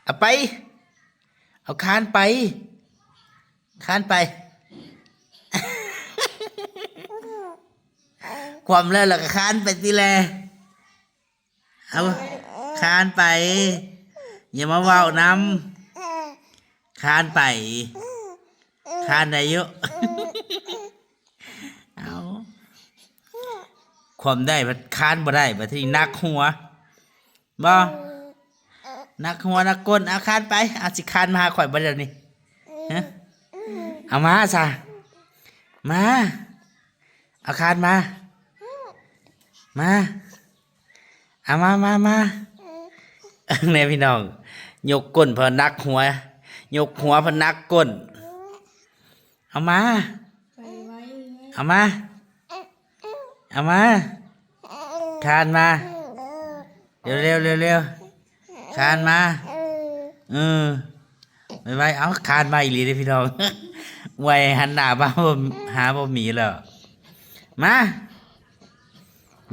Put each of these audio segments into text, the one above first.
ເອົາໄປ ເອົາຄານໄປ ຄານໄປ ຄວ່ຳແລ້ວ ແລ້ວກໍຄານໄປຕິແລ. ເອົາ ຄານໄປ ຢ່າມາເວົ້ານຳ ຄານໄປ ຄານໄດ້ຢູ່. ເອົາ ຄວ່ຳໄດ້ ພັດຄານບໍ່ໄດ້ ບັດທີນີ້ໜັກຫົວ ບໍ່ ໜັກຫົວໜັກກົ້ນ. ເອົາ ຄານໄປ. ເອົາ ຊິຄານມາຫາຂ້ອຍບໍ່ດຽວນີ້? ຮະ ເອົາມາຊະ ມາ ເອົາຄານມາ ມາ ເອົາມາ ມາ ມາ ແນ່ພີ່ນ້ອງ ຍົກກົ້ນເພິ່ນໜັກຫົວ ຍົກຫົວເພິ່ນໜັກກົ້ນ. ເອົາມາ ໄປໄວໆ ເອົາມາ ເອົາມາ ຄານມາ ເລັວໆ ເລັວໆ ຄານມາ. ເອີ ໄວໆ ເອົາ ຄານມາອີ່ຫຼີເດ້ພີ່ນ້ອງ ໄວ ຫັນໜ້າມາຫາບໍ່ມີແລ້ວ. ມາ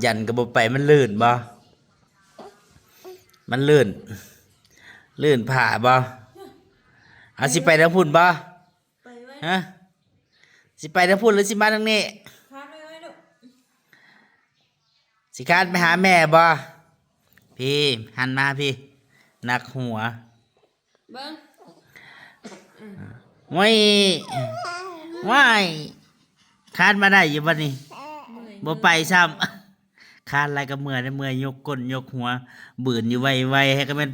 ຢັນກໍບໍ່ໄປ ມັນລື່ນບໍ່? ມັນລື່ນ ລື່ນຜ້າບໍ່? ເອົາ ຊິໄປທາງພຸ້ນບໍ່? ໄປໄວ ຮະ ຊິໄປທາງພຸ້ນ ຫຼື ຊິມາທາງນີ້? ຄານໄວໆ ລູກ ຊິຄານໄປຫາແມ່ບໍ່? ພີ້ ຫັນມາພີ້ ໜັກຫົວ ເບິ່ງ ໂອ້ຍ ວ້າຍ ຄານມາໄດ້ຢູ່ບໍ່ນີ້? ເມື່ອຍ ບໍ່ໄປຊ້ຳ ຄານຫຼາຍກໍເມື່ອຍເດ້ ເມື່ອຍຍົກກົ້ນຍົກຫົວ ບືນຢູ່ໄວໆ ໃຫ້ກໍແມ່ນ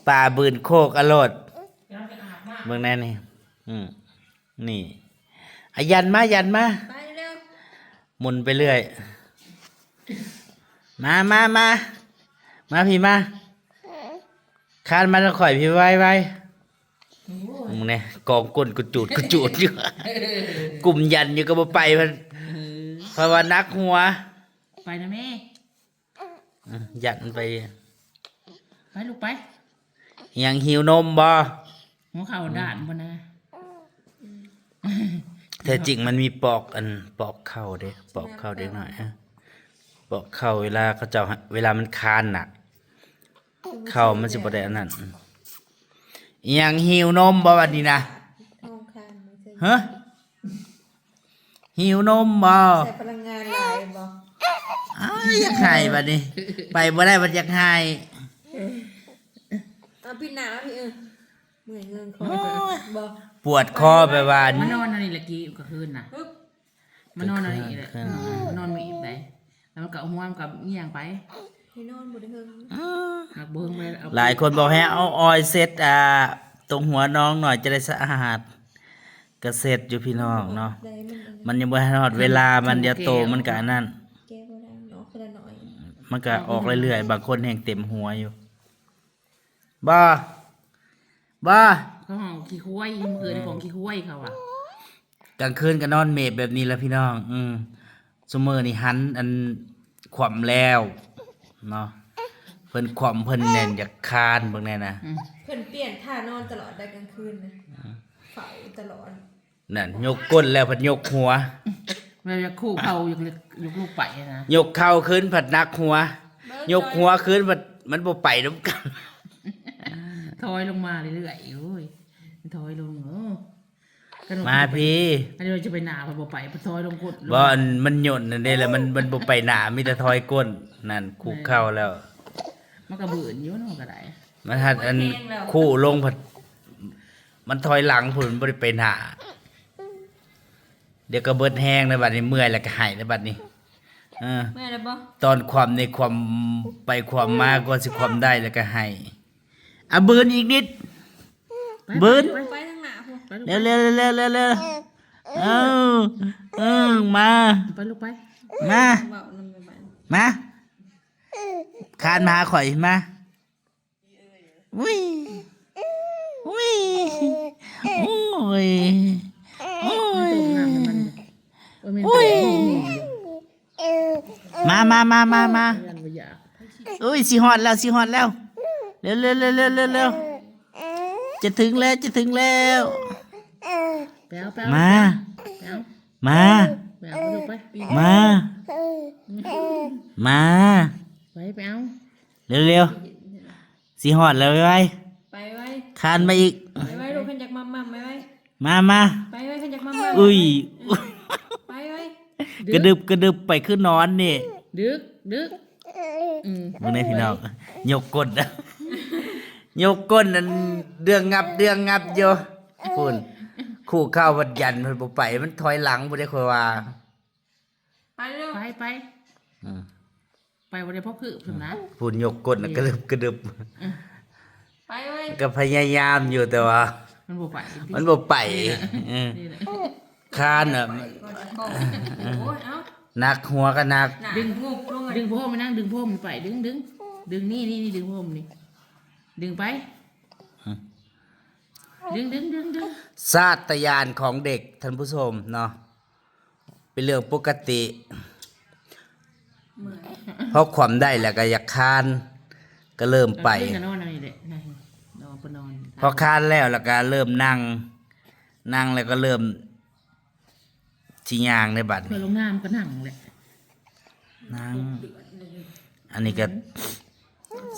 ປາບືນໂຄກອະໂລດ. ເບິ່ງແນ່ນີ້ ອືມ ນີ້ ອາ ຢັນມາ ຢັນມາ ໄປເລັວ ໝູນໄປເລື້ອຍ ມາ ມາ ມາ ມາພີ້ມາ ຄານມາທາງຂ້ອຍພີ້ ໄວໆ. ໂອ້ຍ ມຶງແນ່ ກອງກົ້ນກະຈູດກະຈູດຢູ່ ກຸມຢັນຢູ່ກໍບໍ່ໄປ ເພິ່ນ ເອີ ເພາະວ່າໜັກຫົວ ໄປນະແມ່ ອືມ ຢັນໄປ ໄປລູກໄປ. ຫຍັງ ຫິວນົມບໍ່? ຫົວເຂົ່າດ້ານບໍ່ນະ? ແທ້ຈິງມັນມີປອກ ອັນ ປອກເຂົ່າເດ້ ປອກເຂົ່າເດັກນ້ອຍ ເອີ ປອກເຂົ່າເວລາເຂົາເຈົ້າ ເວລາມັນຄານນະ ເຂົ່າມັນຊິບໍ່ໄດ້ອັນນັ້ນ. ອີ່ຫຍັງ ຫິວນົມບໍ່ບັດນີ້ນະ? ຮະ? ຫິວນົມບໍ່? ໃຊ້ພະລັງງານຫຼາຍບໍ່? ອ້າຍ ຢາກໄຫ້ບັດນີ້ ໄປບໍ່ໄດ້ບັດຢາກໄຫ້. ເອົາ ປິດໜ້າມາພີ້ ເອີ ເມື່ອຍເງືອງຄໍ ໂອ້ຍ ບໍ່ ປວດຄໍແບບວ່າ ມານອນເອົານີ້ລະກີ້ກາງຄືນນະ ມານອນເອົານີ້ແຫຼະ ນອນມື້ອີກໄດ ແລ້ວມັນກໍເອົາຫົວມັນກໍຫຍັງໄປ ໃຫ້ນອນບໍ່ໄດ້ເຫິງ ມັກບໍ່ເຫິງໄປ. ຫຼາຍຄົນບອກໃຫ້ເອົາອອຍເຊັດ ອ່າ ຕົງຫົວນ້ອງໜ້ອຍ ຈະໄດ້ສະອາດ. ກະເຊັດຢູ່ພີ່ນ້ອງເນາະ ໄດ້ ມັນ ມັນຍັງບໍ່ທັນຮອດເວລາມັນ ດຽວໂຕມັນກະອັນນັ້ນ ແກະບໍ່ໄດ້ເນາະ ຄົນລະໜ້ອຍ ມັນກະອອກເລື້ອຍໆ ບາງຄົນແຮ່ງເຕັມຫົວຢູ່. ບໍ່ ບໍ່ ເຂົາເຮົາຂີ້ຄວາຍ ມື້ຄືນຂອງຂີ້ຄວາຍເຂົາວ່າ ກາງຄືນກະນອນເມບແບບນີ້ລະພີ່ນ້ອງ. ອືມ ຊຸມື້ນີ້ຫັນອັນຂວ້ຳແລ້ວເນາະ ເພິ່ນຂວ້ຳເພິ່ນແໜ້ນຢາກຄານເບິ່ງແນ່ນະ ອືມ ເພິ່ນປ່ຽນທ່ານອນຕະຫຼອດໄດ໋ກາງຄືນນະ ອືມ ເຝົ້າຕະຫຼອດ ນັ້ນ ຍົກກົ້ນແລ້ວພັດຍົກຫົວ ແບບຢາກຄູ່ເຂົ່າ ຢາກ ຍົກລູກໄປນະ ຍົກເຂົ່າຂຶ້ນພັດໜັກຫົວ ເບິ່ງ ຍົກຫົວຂຶ້ນພັດມັນບໍ່ໄປນຳກັນ ຖອຍລົງມາເລື້ອຍໆ ໂອ້ຍ ຖອຍລົງ ໂອ້ ມາພີ້ ອັນນີ້ວ່າຈະໄປໜ້າ ເພິ່ນບໍ່ໄປ ເພິ່ນຖອຍລົງກົ້ນ ບໍ່ ອັນມັນຫຍົນນັ້ນເດ້ ແລ້ວມັນ ມັນບໍ່ໄປໜ້າ ມີແຕ່ຖອຍກົ້ນ ນັ້ນ ຄຸກເຂົ່າແລ້ວ ມັນກະບືນຢູ່ເນາະ ກະໄດ້ ມັນຫັດອັນ ຄຸລົງພັດ ມັນຖອຍຫຼັງພຸ້ນ ມັນບໍ່ໄດ້ໄປໜ້າ ດຽວກະເບິດແຮງແລ້ວບັດນີ້ ເມື່ອຍແລ້ວກະໄຫ້ແລ້ວບັດນີ້ ເອີ ເມື່ອຍແລ້ວບໍ່ ຕອນຂວ້ຳນີ້ຂວ້ຳໄປຂວ້ຳມາ ກວ່າຊິຂວ້ຳໄດ້ແລ້ວກະໄຫ້ ອະ ບືນອີກນິດ ໄປ ບືນ ໄປ ໄປທາງໜ້າພຸ້ນ ໄປລູກ ເລັວໆ ເລັວໆ ເລັວໆ ເອີ ເອີ ມາ ໄປລູກໄປ ມາ ເວົ້ານຳແມ່ບ້ານ ມາ ຄານມາຫາຂ້ອຍ ມາ ອຸ້ຍ ອຸ້ຍ ໂອ້ຍ ໂອ້ຍ ມັນຕົ້ມນ້ຳໃຫ້ມັນ ໂອ້ຍ ແມ່ນ ໂອ້ຍ ໂອ້ຍ ມາ ມາ ມາ ມາ ມາ ຢ້ານບໍ່ຢາກ ເອີຍ ຊິຮອດແລ້ວ ຊິຮອດແລ້ວ ເລັວໆ ເລັວໆ ເລັວໆ ຈະເຖິງແລ້ວ ຈະເຖິງແລ້ວ ໄປເອົາ ໄປເອົາ ມາ ໄປເອົາ ມາ ໄປເອົາ ໄປເອົາ ໄປເອົາ ມາ ມາ ໄປ ໄປເອົາ ເລັວໆ ຊິຮອດແລ້ວ ໄວໆ ໄປ ຄານມາອີກ. ໄປໄວລູກ ຄັນຢາກໝ່ຳໆ ໄປໄວ. ມາ ມາ. ໄປໄວ ຄັນຢາກໝ່ຳໆ ອຸ້ຍ ໄປໄວ. ກະດຶບກະດຶບໄປຄືນອນນີ້. ດຶກ ດຶກ. ອືມ ເບິ່ງແດ່ພີ່ນ້ອງ ຍົກກົ້ນ ຍົກກົ້ນນັ້ນເດືອງງັບເດືອງງັບຢູ່. ພຸ້ນ ຄູ່ເຂົ້າພັດຢັນເພິ່ນບໍ່ໄປ ມັນຖອຍຫຼັງພຸ້ນເດ້ ຂ້ອຍວ່າ. ໄປເດີ ໄປ ໄປ. ອືມ ໄປບໍ່ໄດ້ພໍຄືບຊັ້ນນະ. ພຸ້ນຍົກກົ້ນ ເອີ ກະດຶບກະດຶບ. ເອີ ໄປເວີຍ. ກະພະຍາຍາມຢູ່ ແຕ່ວ່າມັນບໍ່ໄປ ມັນບໍ່ໄປ. ນີ້ແຫຼະ ເອີ ນີ້ແຫຼະ ຄານນະ. ໂອ້ຍ ເອົ້າ ໜັກຫົວກະໜັກ. ດຶງ ດຶງຜ້າຫົ່ມນາງ ດຶງຜ້າຫົ່ມໄປ. ດຶງ ດຶງ ດຶງ ນີ້ ນີ້ ນີ້ ດຶງຜ້າຫົ່ມນີ້ ດຶງໄປ. ອືມ ດຶງ ດຶງ ດຶງ ດຶງ. ຊາດຕະຍານຂອງເດັກ ທ່ານຜູ້ຊົມເນາະ. ເປັນເລື່ອງປົກກະຕິ ເມື່ອຍ ພໍຂວາມໄດ້ແລ້ວກະຢາກຄານ ກະເລີ່ມໄປ. ກະນອນອັນນີ້ແຫຼະ ນອນ ນອນ ນອນ. ພໍຄານແລ້ວ ແລ້ວກະເລີ່ມນັ່ງ ນັ່ງແລ້ວກະເລີ່ມຊິຍ່າງໃນບັດນີ້. ເພື່ອລົງນ້ຳກະນັ່ງແຫຼະ ນັ່ງ. ອັນນີ້ກະ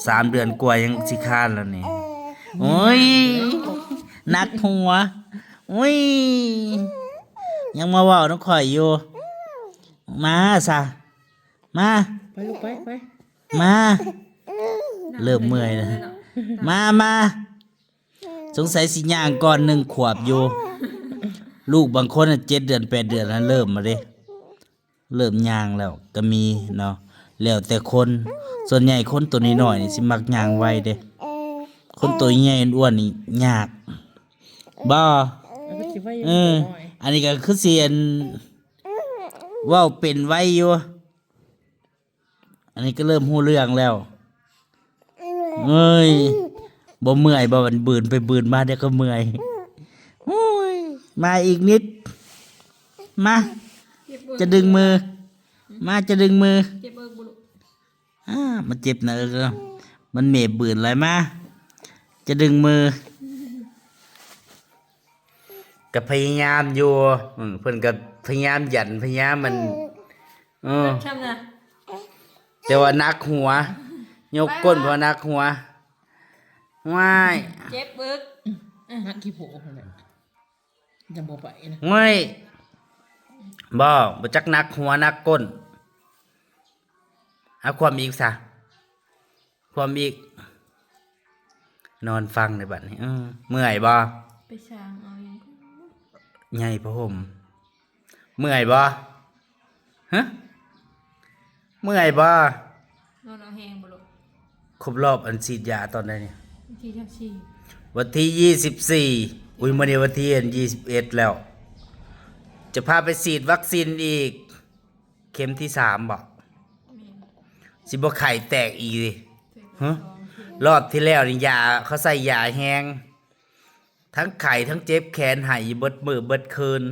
ສາມເດືອນກວ່າຍັງຊິຄານແລ້ວນີ້. ໂອ້ຍ ໜັກຫົວ. ໂອ້ຍ ຍັງມາເວົ້ານຳຂ້ອຍຢູ່. ມາຊະ ມາ ໄປລູກ ໄປ ໄປ ມາ. ເລີ່ມເມື່ອຍແລ້ວ. ມາ ມາ. ສົງໄສຊິຍ່າງກ່ອນໜຶ່ງຂວບຢູ່. ລູກບາງຄົນນະ ເຈັດເດືອນ ແປດເດືອນນະ ເລີ່ມແລ້ວເດ້. ເລີ່ມຍ່າງແລ້ວກະມີເນາະ ແລ້ວແຕ່ຄົນ. ສ່ວນໃຫຍ່ຄົນໂຕນ້ອຍໆນີ້ຊິມັກຍ່າງໄວເດ້. ຄົນໂຕໃຫຍ່ອ້ວນໆນີ້ຍາກ. ບໍ່ ເອີ ອັນນີ້ກະຄືຊິອັນ ເວົ້າເປັນໄວຢູ່. ອັນນີ້ກະເລີ່ມຮູ້ເລື່ອງແລ້ວ. ເອີຍ ບໍ່ເມື່ອຍບໍ່? ມັນບືນໄປບືນມາ ດຽວກະເມື່ອຍ. ໂອ້ຍ ມາອີກນິດ ມາ ຈະດຶງມື ມາ ຈະດຶງມື. ເຈັບເອິກບໍ່ລູກ? ອາ ມັນເຈັບໜ້າເອິກ ມັນເໝບບືນຫຼາຍ. ມາ ຈະດຶງມື. ກະພະຍາຍາມຢູ່ ເອີ ເພິ່ນກະພະຍາຍາມຢັນ ພະຍາຍາມມັນ ເອີ ແຕ່ວ່າໜັກຫົວ ຍົກກົ້ນ ເພາະໜັກຫົວ. ວ້າຍ ເຈັບເອິກ ໜັກຂີ້ໂພຫັ້ນແຫຼະ ຍັງບໍ່ໄປນະ. ໂອ້ຍ ບໍ່ ບໍ່ຈັກໜັກຫົວໜັກກົ້ນ. ເອົາຄວາມອີກຊະ. ຄວາມອີກ ນອນຟັງໃນບັດນີ້. ເອີ ເມື່ອຍບໍ່? ໄປສ້າງເອົາຫຍັງ ໃຫຍ່ຜ້າຫົ່ມ. ເມື່ອຍບໍ່? ຮະ ເມື່ອຍບໍ່? ນອນເອົາແຮງບໍ່ລູກ? ຄົບລອບອັນສີດຢາຕອນໃດນີ້? ວັນທີຊາວສີ່ ວັນທີຊາວສີ່. ອຸ້ຍ ມື້ນີ້ວັນທີຊາວເອັດແລ້ວ ຈະພາໄປສີດວັກຊີນອີກ. ເຂັມທີສາມບໍ? ແມ່ນ. ຊິບໍ່ໄຂ້ແຕກອີກຕິ? ຮະ ລອບທີແລ້ວນີ້ຢາ ເຂົາໃສ່ຢາແຮງ ທັງໄຂ້ທັງເຈັບແຂນ ໄຫ້ຢູ່ເບິດມື້ເບິດຄືນ.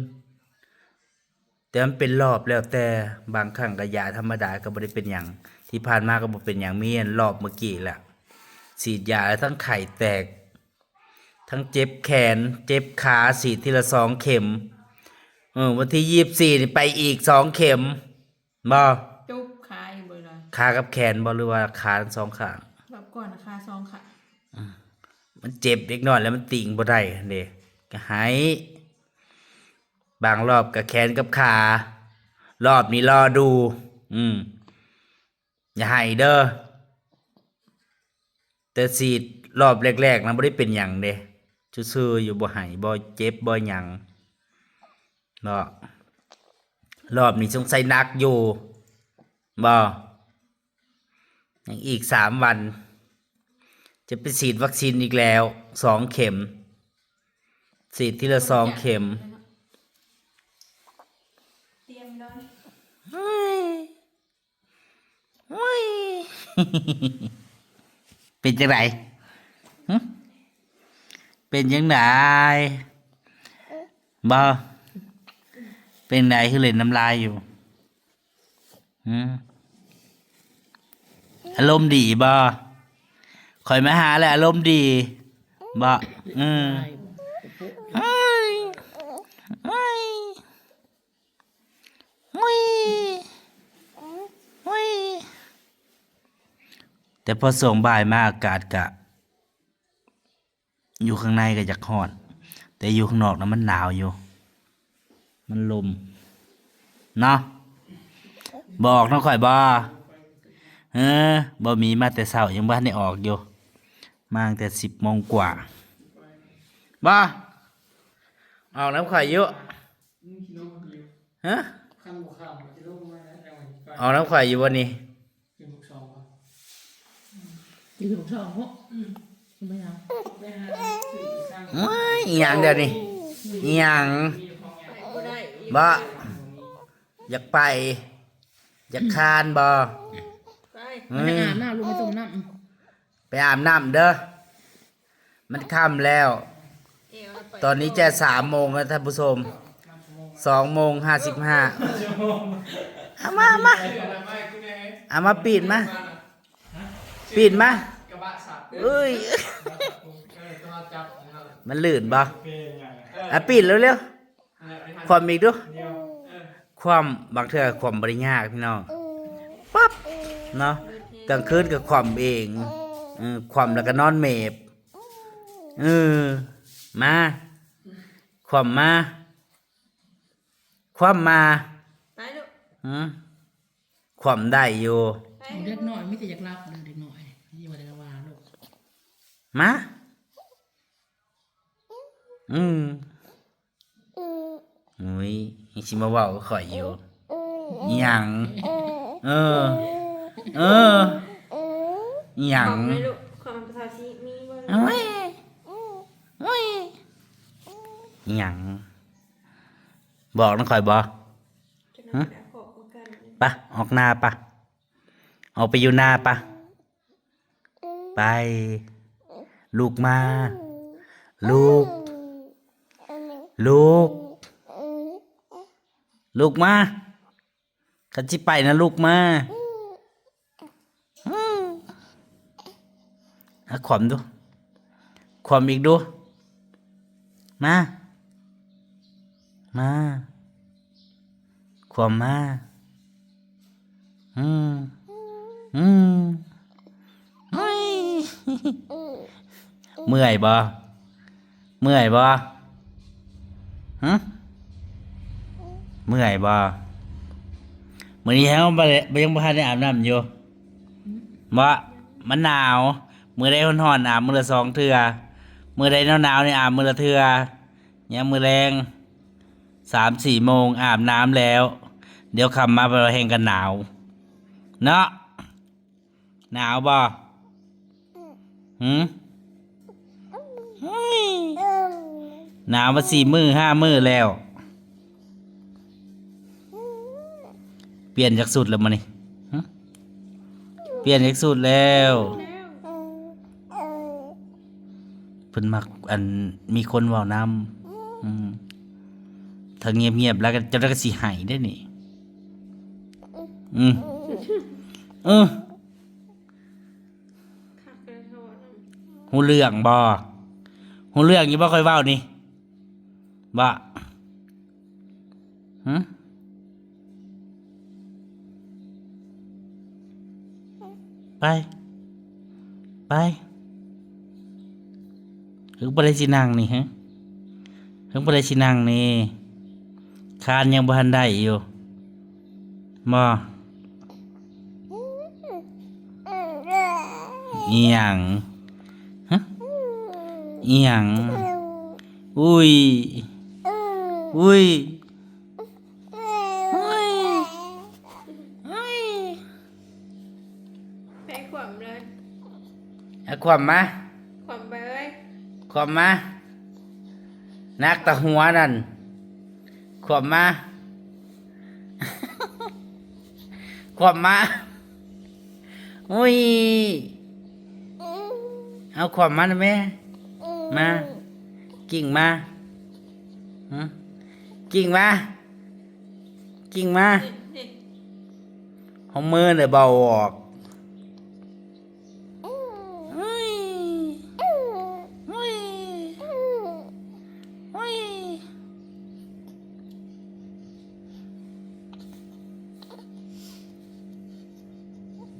ແຕ່ມັນເປັນລອບ ແລ້ວແຕ່ ບາງຄັ້ງກະຢາທຳມະດາກະບໍ່ໄດ້ເປັນຫຍັງ. ທີ່ຜ່ານມາກະບໍ່ເປັນຫຍັງ ມີອັນລອບມື້ກີ້ແຫຼະ ສີດຢາແລ້ວທັງໄຂ້ແຕກ ທັງເຈັບແຂນ ເຈັບຂາ ສີດທີລະສອງເຂັມ. ເອີ ວັນທີຊາວສີ່ນີ້ໄປອີກສອງເຂັມບໍ? ຈຸບຂາອີກບໍ່ລະ? ຂາກັບແຂນບໍ ຫຼືວ່າຂາທັງສອງຂ້າງ? ລອບກ່ອນນະຂາສອງຂ້າງ. ອືມ ມັນເຈັບເລັກນ້ອຍແລ້ວມັນຕີງບໍ່ໄດ້ຫັ້ນເດ ກະໄຫ້. ບາງລອບກະແຂນກັບຂາ ລອບນີ້ລໍດູ. ອືມ ຢ່າໄຫ້ເດີ. ແຕ່ສີດລອບແລກໆນະບໍ່ໄດ້ເປັນຫຍັງເດ້ ຊື່ໆຢູ່ ບໍ່ໄຫ້ ບໍ່ເຈັບ ບໍ່ຫຍັງເນາະ. ລອບນີ້ສົງໄສໜັກຢູ່ບໍ? ຍັງອີກສາມວັນ ຈະໄປສີດວັກຊີນອີກແລ້ວ ສອງເຂັມ ສີດທີລະສອງເຂັມ. ເປັນຈັ່ງໃດ? ຫຶ? ເປັນຈັ່ງໃດ? ບໍ່ ເປັນໃດ ຄືເຫຼັ້ນນ້ຳລາຍຢູ່? ຫຶ? ອາລົມດີບໍ່? ຂ້ອຍມາຫາແລ້ວອາລົມດີບໍ່? ເອີ ໂອ້ຍ ໂອ້ຍ ໂອ້ຍ ໂອ້ຍ. ແຕ່ພໍຊ່ວງບ່າຍມາອາກາດກະ ຢູ່ຂ້າງໃນກໍຢາກຮ້ອນ ແຕ່ຢູ່ຂ້າງນອກນະມັນໜາວຢູ່ ມັນລົມເນາະ. ບໍ່ອອກນຳຂ້ອຍບໍ່? ເອີ ບໍ່ມີ ມາແຕ່ເຊົ້າ ຍັງບໍ່ທັນໄດ້ອອກຢູ່ ມາຕັ້ງແຕ່ສິບໂມງກວ່າ. ບໍ່ ອອກນຳຂ້ອຍຢູ່ ຮະ? ອອກນຳຂ້ອຍຢູ່ບໍ່ນີ້? ຢູ່ສອງຄົນ ບໍ່ຫຍັງ ໂອ້ຍ ອີຫຍັງດຽວນີ້ ອີຫຍັງ ບໍ່ ຢາກໄປ ຢາກຄານບໍ່? ໄປ ອືມ ໄປອາບນ້ຳ ລົງໄປຕົ້ມນ້ຳ ໄປອາບນ້ຳເດີ ມັນຄ່ຳແລ້ວ ຕອນນີ້ຈະສາມໂມງແລ້ວທ່ານຜູ້ຊົມ ສອງໂມງຫ້າສິບຫ້າ ເອົາມາ ເອົາມາ ເອົາມາ ປີນມາ ປີນມາ ເອີຍ ມັນລື່ນບໍ່? ອ່ະ ປີນເລັວໆ ຂວ້ຳອີກດູ ຂວ້ຳ ບາງເທື່ອຂວ້ຳບໍ່ໄດ້ຍາກພີ່ນ້ອງ ປັບເນາະ ກາງຄືນກໍຂວ້ຳເອງ ເອີ ຂວ້ຳແລ້ວກໍນອນເໝບ ເອີ ມາ ຂວ້ຳມາ ຂວ້ຳມາ ໄປລູກ ຫື ຂວ້ຳໄດ້ຢູ່ ໄປ ເດັກນ້ອຍມີແຕ່ຢາກຫຼັບເດີ ເດັກນ້ອຍ ຢ່າວ່າແຕ່ວ່າລູກ ມາ ອືມ ໂອ້ຍ ຍັງຊິມາເວົ້າກັບຂ້ອຍຢູ່ ອີຫຍັງ ເອີ ເອີ ອີຫຍັງ ບອກແມ່ລູກ ຄວາມພາສີມີບໍ່? ໂອ້ຍ ໂອ້ຍ ອີຫຍັງ ບອກນຳຂ້ອຍບໍ່? ຫຶ ໄປ ອອກໜ້າໄປ ອອກໄປຢູ່ໜ້າໄປ ໄປ ລຸກມາ ລຸກ ລຸກ ລຸກມາ ຄັນຊິໄປນະລຸກມາ ອືມ ອາ ຂວ້ຳດູ ຂວ້ຳອີກດູ ມາ ມາ ຂວ້ຳມາ ອືມ ອືມ ໂອ້ຍ ເມື່ອຍບໍ່? ເມື່ອຍບໍ່? ຫຶ ເມື່ອຍບໍ່? ມື້ນີ້ເຮົາບໍ່ໄດ້ ຍັງບໍ່ທັນໄດ້ອາບນ້ຳຢູ່ເບາະ ມັນໜາວ. ມື້ໃດຮ້ອນໆ ອາບມື້ລະສອງເທື່ອ ມື້ໃດໜາວໆ ນີ້ອາບມື້ລະເທື່ອ. ຍາມມື້ແລງ ສາມສີ່ໂມງ ອາບນ້ຳແລ້ວ ດຽວຄ່ຳມາແຮງກໍໜາວເນາະ. ໜາວບໍ່? ຫື ຫື ໜາວມາສີ່ມື້ຫ້າມື້ແລ້ວ. ປ່ຽນຈັກຊຸດແລ້ວມື້ນີ້? ຫື ປ່ຽນຈັກຊຸດແລ້ວ? ເພິ່ນມັກ ອັນ ມີຄົນເວົ້ານຳ. ອືມ ຖ້າງຽບໆ ແລ້ວກໍ ເຈົ້າກໍຊິໄຫ້ເດ້ນີ້. ອືມ ເອີ ຮູ້ເລື່ອງບໍ່? ຮູ້ເລື່ອງຢູ່ບໍ່ ຂ້ອຍເວົ້ານີ້? ບໍ່ ຫຶ ໄປ ໄປ. ເຮີ ບໍ່ໄດ້ຊິນັ່ງນີ້ ເຮີ ເຮີ ບໍ່ໄດ້ຊິນັ່ງນີ້. ຄານຍັງບໍ່ທັນໄດ້ຢູ່ ບໍ່? ອີຫຍັງ? ຫະ? ອີຫຍັງ? ອຸ້ຍ ອຸ້ຍ ອຸ້ຍ ອຸ້ຍ. ໄປຂວ້ຳເລີຍ ເອົາຂວ້ຳມາ ຂວ້ຳໄປເລີຍ ຂວ້ຳມາ. ໜັກແຕ່ຫົວນັ້ນ ຂວ້ຳມາ ຂວ້ຳມາ. ໂອ້ຍ ເອົາຂວ້ຳມານະແມ່ ມາ ກິ້ງມາ ຫຶ ກິ້ງມາ ກິ້ງມາ. ຫ້ອງມືນເລີຍເບົາອອກ.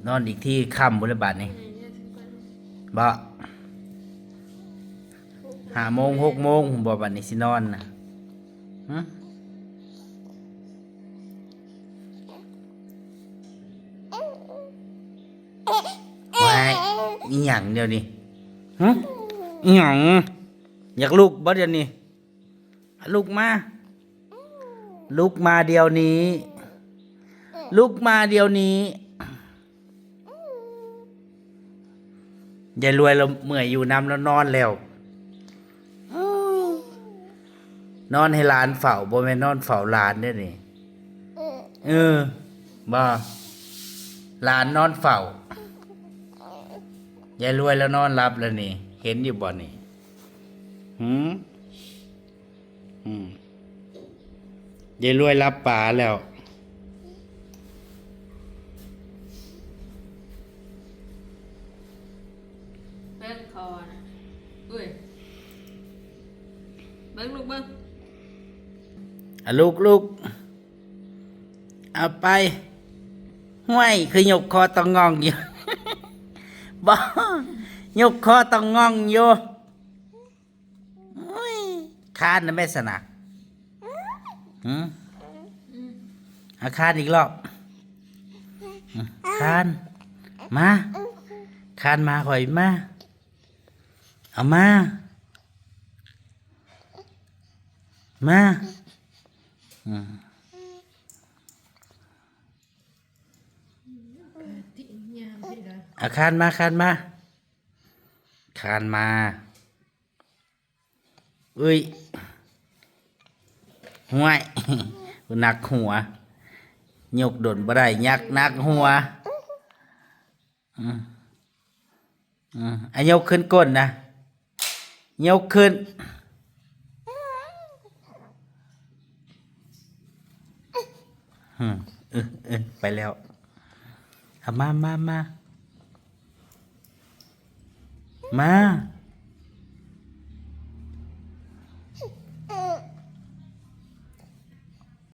ນອນອີກທີຄ່ຳພຸ້ນແຫຼະບາດນີ້ ອືມ ບໍ່? ຫ້າໂມງ ຫົກໂມງພຸ້ນບໍ່ ບັດນີ້ຊິນອນນະ? ຫຶ? ວ້າຍ ອີຫຍັງດຽວນີ້? ຫຶ? ອີຫຍັງ? ຢາກລຸກບໍ່ດຽວນີ້? ລຸກມາ ລຸກມາດຽວນີ້ ລຸກມາດຽວນີ້. ຍາຍລວຍລາວເມື່ອຍຢູ່ນຳ ລາວນອນແລ້ວ. ນອນໃຫ້ຫຼານເຝົ້າ ບໍ່ແມ່ນນອນເຝົ້າຫຼານເດ້ນີ້. ເອີ ບໍ່ ຫຼານນອນເຝົ້າ. ຍາຍລວຍລາວນອນຫຼັບແລ້ວນີ້ ເຫັນຢູ່ບໍ່ນີ້? ຫື? ອືມ ຍາຍລວຍຫຼັບຕາແລ້ວ. ເບິ່ງຄໍນະ ເອີຍ ເບິ່ງລູກເບິ່ງ. ອາ ລຸກ ລຸກ ເອົາໄປ. ຫ້ວຍ ຄືຍົກຄໍຕ່ອງງ່ອງຢູ່ ບໍ່ ຍົກຄໍຕ່ອງງ່ອງຢູ່. ໂອ້ຍ ຄານນະແມ່ຊັ້ນນະ. ຫື? ອາ ຄານອີກລອບ. ຄານ ມາ ຄານມາຂ້ອຍມາ. ເອົາມາ ມາ. ອືມ ອາ ຄານມາ ຄານມາ ຄານມາ. ເອີຍ ຫ້ວຍ ໜັກຫົວ ຍົກດົນບໍ່ໄດ້ ຍັກໜັກຫົວ. ອືມ ອືມ ອາ ຍົກຂຶ້ນກົ້ນນະ ຍົກຂຶ້ນ. ຫື ເອີ ເອີ ໄປແລ້ວ. ເອົາມາ ມາ ມາ ມາ.